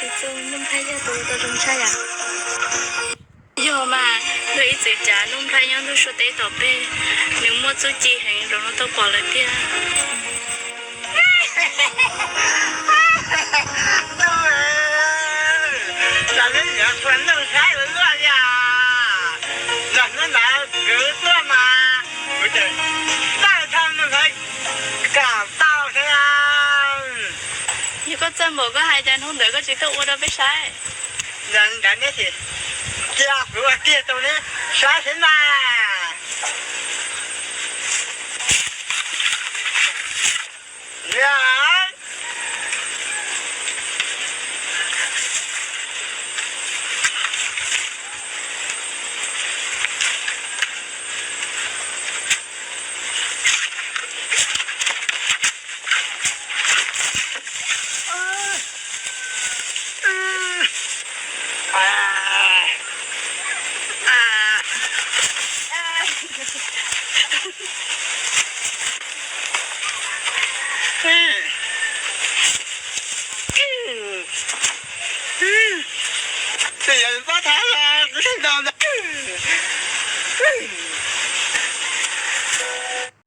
Tus Nuj Nplhaib yog tus tau zoo tshaj yom? Yog mas, luag ib txwm cav Nuj Nplhaib nyob ntuj suab teb tom peg, nws muaj txuj ci heev rau no tau pom lawm tiag. Ntuj, cov neeg nyiam tua Nuj Nplhaib ua luaj li os. Zag hnub ntawd kuv tuaj mas kuv tseem txawj thauj Nuj Nplhaib kom tau thiab. Yog koj txawj npaum koj hais cas hnub ntawd koj tsis tuaj ua rau peb saib? Yog li ntawd neb cia kuv ua kiag rau neb saib xwb mas. Twb yog pab thab los kuv thiaj ntaus ntawd.